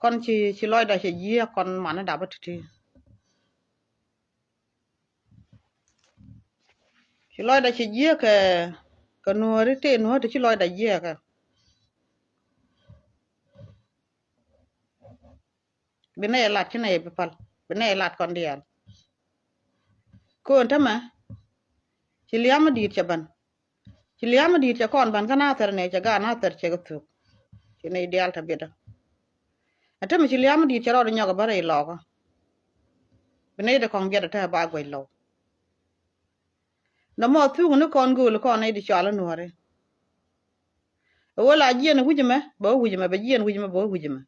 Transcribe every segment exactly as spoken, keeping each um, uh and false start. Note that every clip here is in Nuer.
Kɔn ci, ci lɔcda cɛ jiääk kɔn mani dapä ti̱ti̱. Ci lɔcda cɛ jiääk kɛ, kɛ nuääri tëë nuääri ti ci lɔcda jiääk kɛ. Bi nɛy lat ci nɛy bi päl, bi nɛy lat kɔn diaal. Köön tämɛ ci liam mi di̱i̱t cɛ ben. Ci liam mi di̱i̱t cɛ kɔn ben kä Nathɛr nɛ cɛ gaat Nathɛr cɛ kɛ thuk. Ci nɛy diaal te biɛtdä. Ɛ tämɛ ci liam mi di̱i̱t cɛ rɔɔdɛ nyɔk ɛ bä rɛy lɔɔkä. Bi nɛy ti kɔŋ biɛtdä te ba guɛc lɔw. Nɔmɔ thuk ni kɔn gööl kɔn nɛy ti cɔal i̱ nuääri. Ɛ wä la jiɛn wi̱c ɛmɛ bɛ wä wi̱c ɛmɛ, bɛ jiɛn wi̱c ɛmɛ bɛ wä wi̱c ɛmɛ.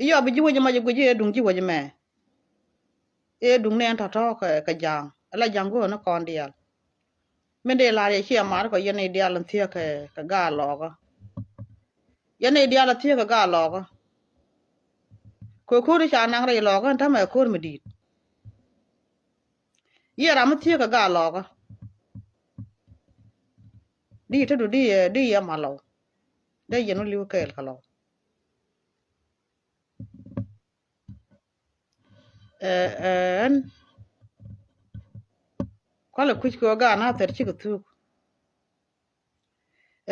I̱ yɔ bi ji̱ wec ɛmɔ jɛ guic i̱ ëë duŋ ji̱ wec ɛmɛ. Ëë duŋ ni ɛn tɔ̱tɔ̱ kɛ, kɛ ja̱a̱ŋ. Ala ja̱a̱ŋ go̱o̱r ni kɔn diaal. Min dee la̱r yɛ ciɛ mar kɔ yɛn i̱ diaal in thiee kɛ, kɛ gaa lɔɔkä. Yɛn i̱ diaal in thiee kɛ gaa lɔɔkä. Kɛ ko̱r i̱ ca naŋ rɛy lɔɔkä in tämɛ ko̱r mi di̱i̱t. Yɛ ram mi thiee kɛ gaa lɔɔkä. Di te du di yɛ, di yɛ ma lɔw. Dee yɛn wä li̱w kɛɛl kɛ lɔw. Ɛ, ɛ, ɛn kualɛ kui̱c kɛ ɣöö gaat Nathɛr cikɛ thuk.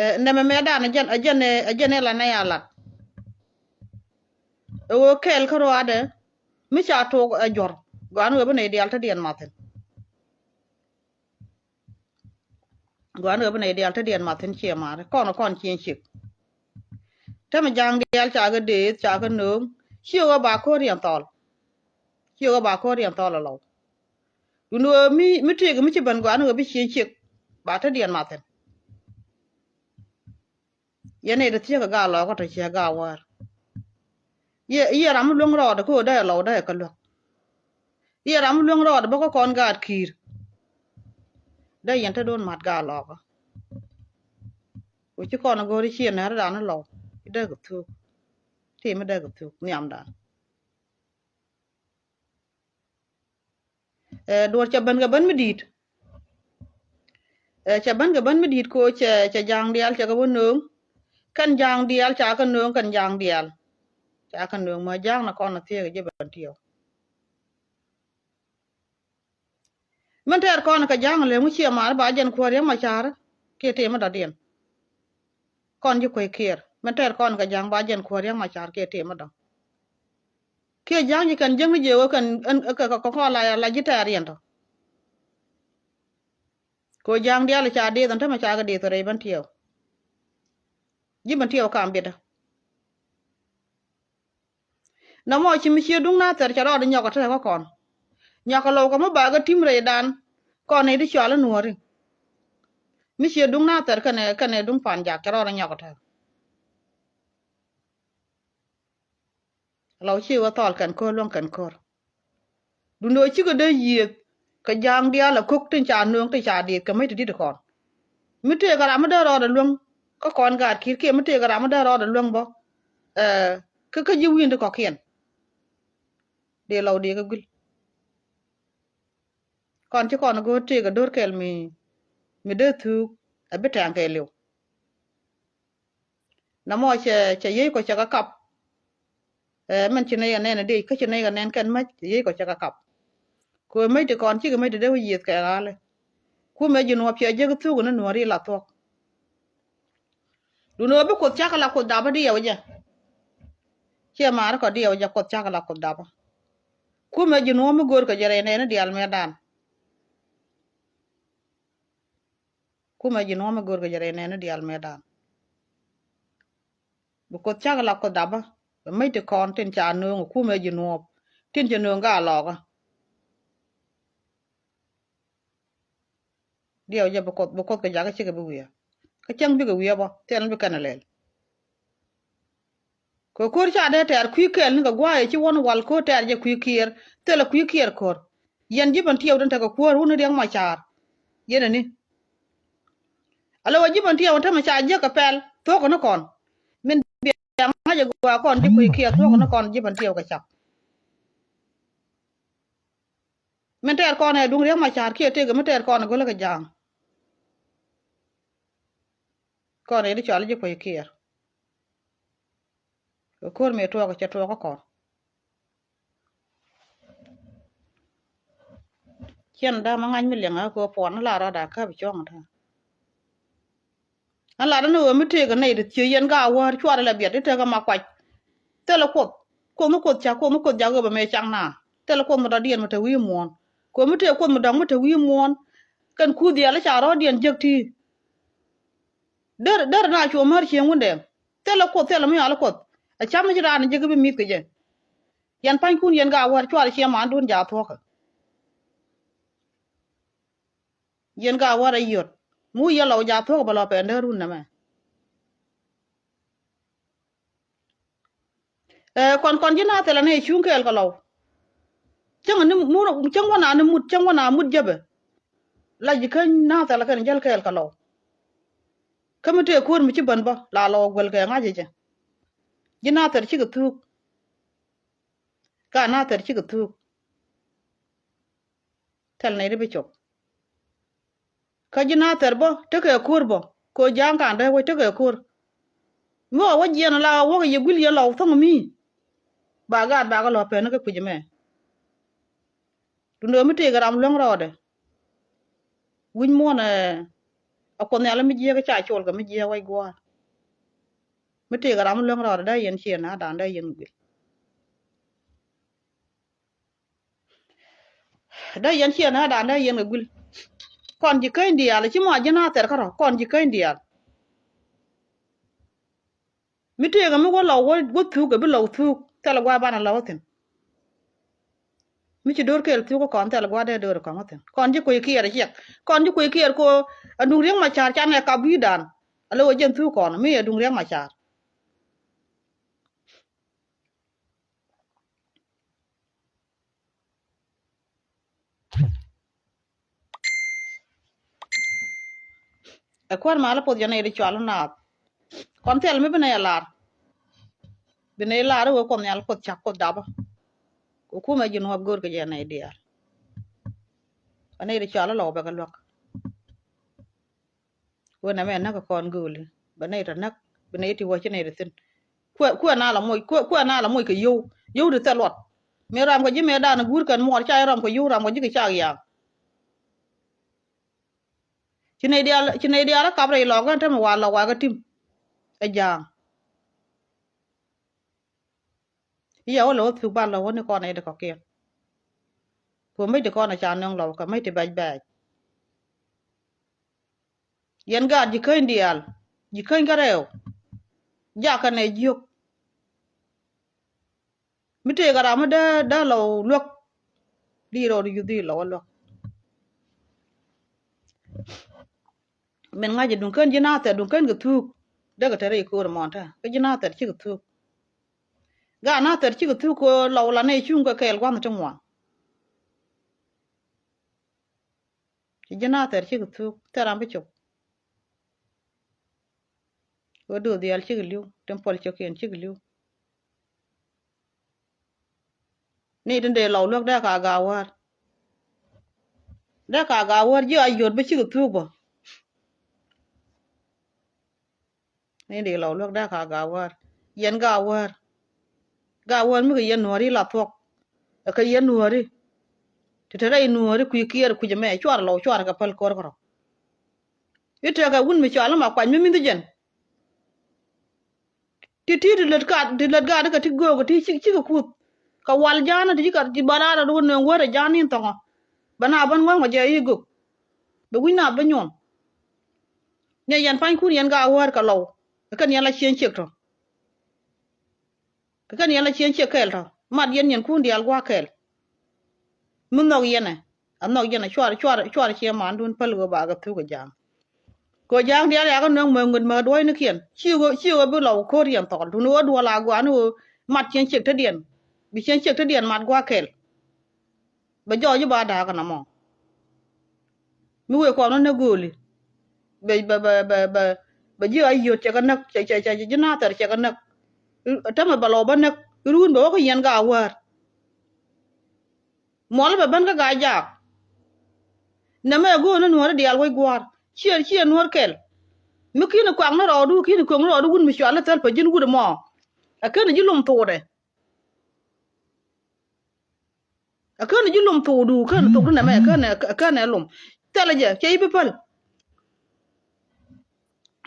Ɛ, nɛmɛ mɛtdan ɛ jɛn, ɛ jɛn ɛ, ɛ jɛn ɛ la nɛy a lat. Ɛ ɣöö kɛɛl kä ruaadɛ mi ca tok ɛ juɔ̱r gɔaa ni ɣöö bi nɛy diaal te diɛn math thi̱n. Gua̱n ɣöö bi nɛy diaal te diɛn math thi̱n ciɛ ma̱a̱ri kɔn kɔn ciëŋ ciek. Te mi ja̱a̱ŋ diaal ca kɛ deeth ca kɛ nööŋ. Ciɛ ɣöö ba ko̱r yɛn thɔɔl. Ciɛ ɣöö ba ko̱r yɛn thɔɔl alɔw. Dun ɣöö mi, mi tëëk mi ci ben gua̱n ɣöö bi ciëŋ ciek ba te diɛn math thi̱n. Yɛn nɛy ti thiee kɛ gaa lɔɔkä tɔ ciɛ gaa wäär. Yɛ, yɛ ram mi luäŋ rɔɔdɛ kä ɣöö dee lɔw dee kɛ luäk. Yɛ ram mi luäŋ rɔɔdɛ bä kä kɔn gaat ki̱i̱r. Dee yɛn te do̱n ma̱t gaa lɔɔkä. Ku ci kɔn go̱o̱ri ciɛ nɛ̈ridan ni lɔw i̱ dee kɛ thuk. Ti mi dee kɛ thuk nhiamdan. Ɛ, duɔ̱ɔ̱r cɛ ben kɛ ben mi di̱i̱t. Ɛ, cɛ ben kɛ ben mi di̱i̱t ko cɛ, cɛ ja̱a̱ŋ diaal cɛ kɛ wä nööŋ. Kɛn ja̱a̱ŋ diaal ca kɛ nööŋ kɛn ja̱a̱ŋ diaal. Ca kɛ nööŋ mä ja̱a̱ŋ ni kɔn ni thiee kɛ ji̱ ben tiɛw. Min tɛɛr kɔn kɛ ja̱a̱ŋ lëë ŋu ciɛ ma̱a̱r ba jɛn kuäär Riɛk Macar kiɛ tëë mi dɔ̱diɛn. Kɔn ji̱ kuec kiɛɛr min tɛɛr kɔn kɛ ja̱a̱ŋ ba jɛn kuäär Riɛk Macar kiɛ tëë mi dɔ̱ŋ. Kiɛ ja̱a̱ŋ ji̱ kɛn jiäkni jiɛ ɣöö kɛn, kɛ, kɛ, kɛ kɔn la, la ji̱ tɛɛr yɛn tɔ. Kɛ ɣöö ja̱a̱ŋ diaal ca deeth ɛn tämɛ ca kɛ deeth rɛy ben tiɛw. Ji̱ ben tiɛw kam biɛtdä. Nɔmɔ ci mi cie duŋ Nathɛr cɛ rɔɔdɛ nyɔk ɛ te kä kɔn. Nyɔk ɛ lɔw kɛ mi ba kɛ ti̱m rɛydan. Kɔn nɛy ti cɔal i̱ nuɔ̱ɔ̱ri. Mi cie duŋ Nathɛr kɛnɛ, kɛnɛ duŋ Pan Jak cɛ rɔɔdɛ nyɔk ɛ te. Lɔw ci wä thɔɔl kɛn ko̱r luäŋ kɛn ko̱r. Duundɛ ɣöö cikɛ dee yiëëth kɛ ja̱a̱ŋ diaal ɛ ko̱k tin ca nööŋ tin ca dieth kɛ mäc ti di̱t kɔn. Mi tëëkɛ ram mi dee rɔɔdɛ luäŋ kä kɔn gaat ki̱i̱r kiɛ mi tëëkɛ ram mi dee rɔɔdɛ luäŋ bä, ɛ, kä, kä ji̱ wi̱i̱n ti kɔ̱kiɛn. Dee lɔw dee kɛ gui̱l. Kɔn ci kɔn go̱o̱r tëëkɛ do̱r kɛl mi, mi dee thuuk ɛ bi tɛ̈ɛ̈ŋ kɛɛliw. Nɔmɔ cɛ, cɛ yiey kɔ cɛ kɛ kap. Ɛ, min ci nɛy kɛ nɛn ɛ dee kä ci nɛy kɛ nɛn kɛn mäc cɛ yiey kɔ cɛ kɛ kap. Kɛ ɣöö mäc ti kɔn cikɛ mäc ti dee wä yiëëth kɛ ɣa̱lɛ. Kumɛ ji̱ nuɔɔp cɛ jek thuk ni nuɔɔri la thuɔ̱k. Duundɛ ɣöö bi Kuoth cakɛ la Kuoth dapä diɛw jɛ. Ciɛ ma̱a̱ri kɔ diɛw jɛ Kuoth cakɛ la Kuoth dapä. Kumɛ ji̱ nuɔɔp mi görkɛ jɛ rɛy nɛɛni diaal mɛtdan. Kumɛ ji̱ nuɔɔp mi görkɛ jɛ rɛy nɛɛni diaal mɛtdan. Bi Kuoth cakɛ la Kuoth dapä. Bɛ mäc ti kɔn tin ca nööŋ kumɛ ji̱ nuɔɔp tin cɛ nööŋ gaa lɔɔkä. Diɛw jɛ bi Kuoth, bi Kuoth kɛ jakä cikɛ bi wiee. Kä cäŋ bikɛ wiee bä thil bi kɛn ɛ lɛl. Kɛ ko̱r ca dee tɛɛr kui̱ kɛɛl ni kɛ gua̱a̱c ci wän wal ko̱r tɛɛr jɛ kui̱ kiɛɛr thilɛ kui̱ kiɛɛr ko̱r. Yɛn ji̱ ben tiɛw den tekɛ kuäär wun ni Riɛk Macar. Yɛn ani. Alɛ wä ji̱ ben tiɛw tämɛ ca jiäk kɛ pɛl thuɔ̱k ni kɔn. Min bia ŋa̱c ɛ gua̱a̱c kɔn ji̱ kui̱ kiɛɛr thuɔ̱k ni kɔn ji̱ ben tiɛw kɛ cak. Min tɛɛr kɔn ɛ duŋ Riɛk Macar kiɛ tëëkɛ mi tɛɛr kɔn ɛ go̱lä kɛ ja̱a̱ŋ. Kɔn ɛ di cɔal ji̱ kui̱ kiɛɛr. Kɛ ko̱r mëë tuɔɔk cɛ tuɔɔk kä kɔn. Ciɛn da̱a̱ ma ŋa̱c mi liɛŋ a kɛ puɔn la rɔɔda käp cuɔ̱ŋ ta̱a̱. Ɣän latdä ni ɣöö mi tëëkɛ nɛy ti thiec yɛn Gaawa̱a̱r cuarɛ lɛ biɛt i̱ tekɛ ma kuac. Thilɛ Kuoth, Kuoth mi Kuoth cak, Kuoth mi Kuoth jak ɣöö bɛ mëë cak naath. Thilɛ Kuoth mi dɔ̱diɛn mi te wi̱i̱ muɔ̱ɔ̱n. Kɛ ɣöö mi tëëkɛ Kuoth mi dɔ̱ŋ mi te wi̱i̱ muɔ̱ɔ̱n. Kɛn kuuth diaal i̱ ca rɔ̱ɔ̱diɛn jiäk ti̱i̱. Der, der na cuɔ mär cieŋ Wundɛ. Thilɛ Kuoth, thilɛ mi yɔal Kuoth. A cam mi ci raan jiäk i̱ bi mi̱th kɛ jɛ. Yɛn pa̱nykun yɛn Gaawa̱a̱r cuarɛ ciɛ mandun jaak thuɔ̱kä. Yɛn Gaawa̱a̱r a yio̱t. Mu yɛ Lɔw jaak thuɔ̱kä bɛ lɔ pɛn dee run nɛmɛ. Ɛ, kɔn, kɔn ji̱ naath thilɛ ni cuŋ kɛɛl kɛ Lɔw. Cäŋ ni mut, cäŋ wä na ni mut, cäŋ wä na mut jäpɛ. La ji̱ kä naath thilɛ kɛn jäl kɛɛl kɛ Lɔw. Kä mi tëë ko̱r mi ci bän bä la Lɔw guɛl kɛ ŋa̱c jɛ. Ji̱ naath thilɛ cikɛ thuuk. Ka naath thilɛ cikɛ thuuk. Thil nɛy ti bi cop. Kä ji̱ naath thɛr bä tekɛ ko̱r bä. Kɛ ɣöö ja̱a̱ŋ ka̱n dee wec tekɛ ko̱r. Mi ɣɔw wä jiɛn ala ɣä wäkɛ yɛ guil yɛ Lɔw thäŋ mi. Ba gaat bakɛ lɔ pɛn kä kui̱c ɛmɛ. Duundɛ mi tëëkɛ ram luäŋ rɔɔdɛ. Wi̱c muɔ̱ɔ̱n ɛ Kuoth Nhial mi jiääk ca col kɛ mi jiääk wec gua̱a̱r. Mi tëëkɛ ram luäŋ rɔɔdɛ dee yɛn ciɛ naadan dee yɛn guil. Dee yɛn ciɛ naadan dee yɛn kɛ guil. Kɔn ji̱ käny diaal ci mɔ ji̱ naath thɛr kärɔ kɔn ji̱ käny diaal. Mi tëëkɛ mi wä Lɔw wä, wä thuuk kɛ bi Lɔw thuuk thilɛ gua̱a̱ banɛ Lɔw thi̱n. Mi ci do̱r kɛɛl thuuk kɔn thilɛ gua̱a̱ dee do̱r kɔn wä thi̱n. Kɔn ji̱ kuec kiɛɛr ciɛk. Kɔn ji̱ kuec kiɛɛr ko Aduŋ Riɛk Macar canɛ kap wi̱i̱dan. Ala wä jɛn thuuk kɔn mi Aduŋ Riɛk Macar. Ɛ kuäär malä poth jɛ nɛy ti cɔal naath. Kɔn thil mi bi nɛy a lar. Bi nɛy lar i̱ wee Kuoth Nhial Kuoth cak Kuoth dapä. Kɛ kumɛ ji̱ nuɔ̱ɔ̱p go̱o̱r kɛ jɛ nɛy diaal. Ɛ nɛy ti cɔal i̱ Lɔw bɛ kɛ luäk. Wee nɛmɛ näk kɛ kɔn gööli bɛ nɛy tɔ näk bi nɛy ti wä ci nɛy ti thi̱n. Kuɛ, kuɛ na la moc, kuɛ, kuɛ na la moc kɛ yio̱w, yio̱w ti thil luɔt. Mëë ram kɛ ji̱ mëë dan guur kɛn muɔɔr ca ram kɛ yio̱w ram kɛ ji̱ kɛ cak yaŋ. Ci nɛy diaal, ci nɛy diaal a kap rɛy Lɔw kɛn te mi wa Lɔw wa kɛ tim. Ɛ ja̱a̱ŋ. I̱ ya wä lɛ wä thuk ban lɛ wä ni kɔn nɛy ti kɔ̱kiɛn. Kuɛ mec ti kɔn a ca nöŋ Lɔw kɛ mec ti bɛc bɛc. Yɛn gaat ji̱ käny diaal, ji̱ käny kä rɛw. Jakä nɛ jiök. Mi tëëkɛ ram mi dee, dee Lɔw luäk. Di rɔɔd yuth di Lɔw a luäk. Min ŋa̱c ɛ duŋ kän ji̱ naath thɛr duŋ kän kɛ thuuk. Dee kɛ te rɛy ko̱o̱r ɛmɔn te kä ji̱ naath thɛr cikɛ thuuk. Gaat naath thɛr cikɛ thuuk kɛ Lɔw la nɛ cuŋ kɛ kɛɛl gua̱nh ti ŋuan. Ci ji̱ naath thɛr cikɛ thuuk thɛr ram bi cop. Wä do̱o̱ dhial cikɛ li̱w tin puɔl ciokiɛn cikɛ li̱w. Ni tin dee Lɔw luäk dee ka Gaawäär. Dee ka Gaawäär ji̱ a yot bi cikɛ thuuk bä. Ni dee Lɔw luäk dee ka Gaawäär. Yɛn Gaawäär. Gaawäär mi kɛ yɛn nuääri la thuɔ̱k. Ɛ kɛ yɛn nuääri. Ti te rɛy nuääri kui̱ kiɛɛr kui̱c ɛmɛ cuarɛ Lɔw cuarɛ kɛ päl ko̱r kärɔ. I̱ tekɛ wun mi cɔal i̱ ma kuany mi mi̱th jɛn. Ti ti ti lät kat ti lät gat kɛ ti göök ti cik cik kuth. Kɛ wal ja̱a̱n ti ci kat ti bal a rɔt wä nööŋ wärɛ ja̱a̱n in thɔŋɔ. Bɛ na bän ŋɔ̱ŋ kɛ jɛ i̱ göök. Bɛ wi̱c na bä nyuɔ̱n. Nyɛ yɛn pa̱nykun yɛn Gaawäär kɛ Lɔw. Kɛn yɛn la cieŋ ciek tɔ. Kɛ kɛn yɛn la cieŋ ciɛ kɛɛl tɔ mat yɛn yɛn kun diaal gua̱a̱k kɛɛl. Mi nhɔk yɛn ɛ a nhɔk yɛn ɛ cuar cuar cuar ciɛ mandun päl ɣöö ba kɛ thuk ɛ ja̱a̱ŋ. Kɛ ɣöö ja̱a̱ŋ diaal yakä nööŋ mɛ ŋöt mɛ duɔ̱ɔ̱cnikiɛn ci ɣöö ci ɣöö bi Lɔw ko̱r yɛn thɔɔl tuni ɣöö duɔl a gua̱a̱ni ɣöö mat cieŋ ciek tetdiɛn bi cieŋ ciek tetdiɛn mat gua̱a̱k kɛɛl. Bɛ jɔɔc i̱ ba da̱a̱k ɛn ɛmɔ. Mi wëë kɔn wä näk gööli bɛ bɛ bɛ bɛ bɛ bɛ ji̱ a yio̱t cɛ kɛ näk cɛ cɛ cɛ ji̱ naath thɛr cɛ kɛ näk. Tämɛ bɛ lɔ bä näk i̱ ruun bɛ wä kä yɛn Gaawäär. Muɔl bɛ ben kä Gaajaak. Nɛmɛ ɛ go̱o̱r ni nuääri diaal wec gua̱a̱r ciɛ ciɛ nuäär kɛl. Mi ki̱n i̱ kuak ni rɔɔdu ki̱n i̱ kuek ni rɔɔdu wut mi cual i̱ thäl pä ji̱n wut ɛmɔ. Ɛ kän ji̱ lom thokdɛ. Ɛ kän ji̱ lom thokdu, kän thokdu nɛmɛ, ɛ kän, ɛ kän ɛ lom. Thilɛ jɛ, cɛ ji̱ bi päl.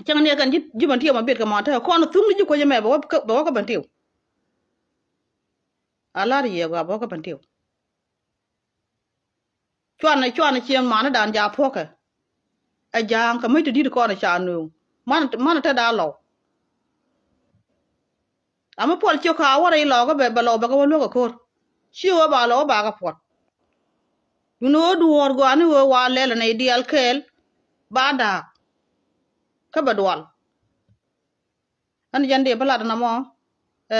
Cäŋ ni ɛ kän ji̱, ji̱ Bentiu ma biɛt kɛ mɔn te. Kɔn thuŋ ni ji̱ kuecä mɛ bɛ wä kä, bɛ wä kä Bentiu. A lar yɛ gɔaa bɛ wä kä Bentiu. Cuanɛ, cuanɛ ciëŋ manidan ja̱ thuɔ̱kɛ. Ɛ ja̱a̱ŋ kɛ mäc ti di̱t kɔn ɛ ca nööŋ. Man, man te da̱a̱ lɔw. Ami puɔl ciök ka wä rɛy lɔkä bɛ, bɛ lɔw bɛ kɛ wä luäk ɛ ko̱r. Ci ɣöö ba lɔw ba kɛ puɔt. Duundɛ ɣöö duɔ̱ɔ̱r gɔaa ni ɣöö wa lɛl ɛ nɛy diaal kɛɛl. Ba da̱a̱k. Kä bɛ dual. Ɛn jɛn di bi lat ɛn ɛmɔ, ɛ,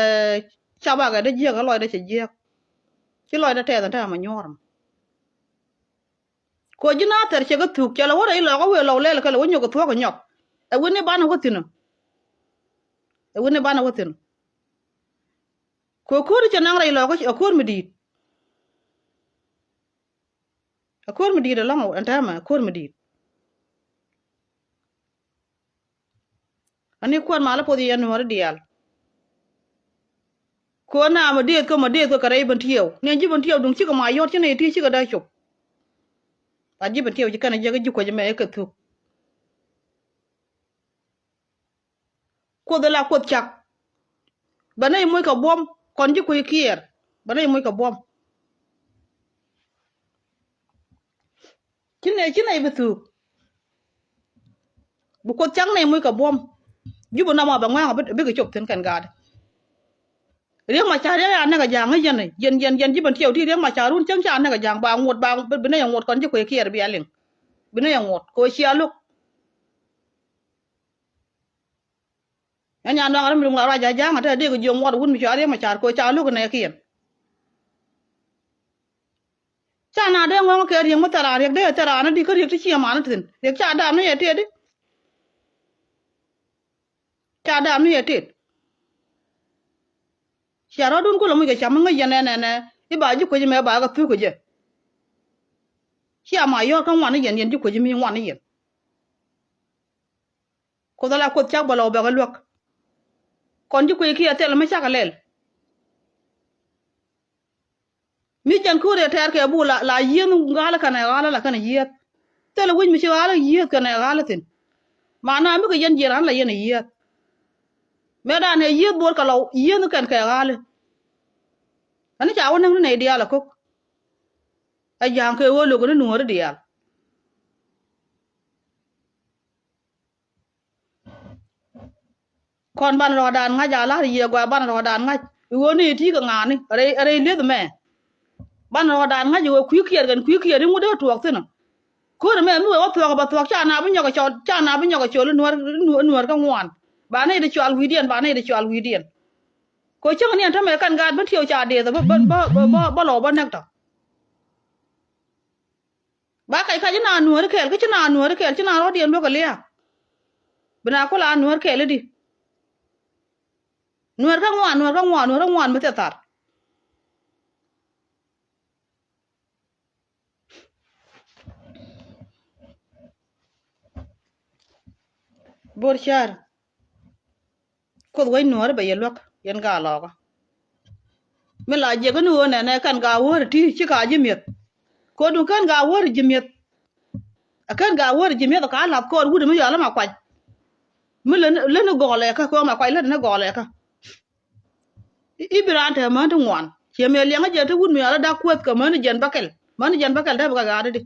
ca bakɛ dee jiäk ɛ lɔcdɛ cɛ jiäk. Ci lɔcdɛ tɛth ɛn täämɛ nyuɔ̱ɔ̱r ɛmɔ. Kɛ ɣöö ji̱ Nathɛr cɛ kɛ thuk, cɛ lɛ wä rɛy lɔkä wëë lɔw lɛl kɛ lɛ wä nyɔk kɛ thuɔ̱k kɛ nyɔk. Ɛ wi̱ni banɛ wä thi̱n ɔ. Ɛ wi̱ni banɛ wä thi̱n ɔ. Kɛ ɣöö ko̱r cɛ naŋ rɛy lɔkä ɛ ko̱r mi di̱i̱t. Ɛ ko̱r mi di̱i̱t ɛlɔ̱ŋ ɛn täämɛ, ɛ ko̱r mi di̱i̱t. Ani kuäär malä poth yɛ nuɔ̱ɔ̱ri diaal. Ko̱r na mɛ dëëth kä mɛ dëëth kä kɛ rɛy Bentiu. Ni ji̱ Bentiu duŋ cikɛ ma yɔt ci nɛy ti cikɛ dee cop. Ba ji̱ Bentiu ci kɛn a jiäk ji̱ kuecä mɛ kɛ thuk. Kuoth ila kuoth cak. Bɛ nɛy moc kɛ buɔ̱m kɔn ji̱ kuec kiɛɛr. Bɛ nɛy moc kɛ buɔ̱m. Ci nɛy, ci nɛy bi thuk. Bi kuoth cak nɛy moc kɛ buɔ̱m. Jupɛ nɔmɔ bɛ ŋuɛ̈ŋ bikɛ cop thi̱n kɛn gaat. Riek Macar ya näk a ja̱a̱ŋ yɛn, yɛn, yɛn, yɛn ji̱ Bentiu ti Riek Macar wun cäŋ ca näk a ja̱a̱ŋ ba ŋuɔt ba bi nɛy a ŋuɔt kɔn ji̱ kuec kiɛɛr bia liŋ. Bi nɛy a ŋuɔt kɛ ɣöö cia lo̱k. Ɛn nyan dɔ̱ŋ ram mi duŋ la ruac a ja̱a̱ŋ a te dee kɛ jiök ŋuɔt wun mi cɔal Riek Macar kɛ ɣöö ca lo̱k nɛɛkiɛn. Ca na dee ŋɔ̱ŋ kɛ Riek mi thil raan Riek dee thil raan di kä Riek ti ci ɛman thi̱n. Riek ca dam ni yɛ tëëdi. Ca dam ni yɛ tëëd. Cia rɔ̱dun kulɛ muc kɛ cam mi ŋäc yɛn ɛn ɛn ɛ i̱ ba ji̱ kuec mɛ ba kɛ thuk kɛ jɛ. Cia ma yɔ̱ɔ̱r kä ŋuan ni yɛn, yɛn ji̱ kuec mi ŋuan ni yɛn. Kuoth ala kuoth cak bä lɔw bɛ kɛ luäk. Kɔn ji̱ kuec kiɛ thil mi cakɛ lɛl. Mi jɛn ko̱r yɛ tɛɛr kɛ buk la, la yieth ɣa̱lä kɛnɛ ɣa̱lä la kɛnɛ yieth. Thilɛ wi̱c mi ci ɣa̱lä yieth kɛnɛ ɣa̱lä thi̱n. Mana mi kɛ yɛn jiɛn ran la yɛn ɛ yieth. Mëë dan ɛ yieth bo̱o̱r kɛ lɔw yieth kɛn kɛ ɣa̱lä. Ani ca wä näk ni nɛy diaal ɛ ko̱k. Ɛ ja̱a̱ŋ kɛ ɣöö lo̱k ni nuɔ̱ɔ̱ri diaal. Kɔn banɛ rɔɔdan ŋa̱c a la̱r yiëë gɔaa banɛ rɔɔdan ŋa̱c. I̱ ɣöö ni iti kɛ ŋa̱a̱ni rɛy, rɛy lieth mɛ. Banɛ rɔɔdan ŋa̱c i̱ ɣöö kui̱ kiɛɛr kɛn kui̱ kiɛɛr i̱ ŋut dee tuɔɔk thi̱n. Ko̱r mɛ mi wee wä thuɔ̱k bɛ thuɔ̱k ca na bi nyɔk kɛ cɔl, ca na bi nyɔk kɛ cɔl i̱ nuäär, i̱ nuäär kä ŋuan. Ba nɛy di cɔal wi̱i̱diɛn, ba nɛy di cɔal wi̱i̱diɛn. Kɛ cäŋ ni ɛn tämɛ kɛn gaat Bentiu ca deth bä, bä, bä, bä, bä lɔw bä näk tɔ. Ba kac kac ci na nuääri kɛɛl, kä ci na nuääri kɛɛl, ci na rɔ̱diɛn luäk kɛ lia̱a̱. Bi na kula nuäär kɛɛl i̱di. Nuäär kä ŋuan, nuäär kä ŋuan, nuäär kä ŋuan mi thil thar. Bor car. Kuoth wec nuɔ̱ɔ̱ri bɛ yɛ luäk yɛn gaa lɔɔkä. Mi la jiɛk ni ɣöö nɛnɛ kɛn gaa wäri ti ci kaa ji̱ mi̱eth. Ko̱du kɛn gaa wäri ji̱ mi̱eth. Ɛ kɛn gaa wäri ji̱ mi̱eth kaa lath kɔɔr wut mi yɔal ma kuac. Mi leni, leni gɔɔlɛ kä kɛ ma kuac leni gɔɔlɛ kä. I̱, i̱ bi raan te män ti ŋuan ciɛ mi liɛŋä jɛ ti wut mi yɔal dak kueth kɛ män jɛn bäkɛl. Män jɛn bäkɛl dee bi kɛ gaat di.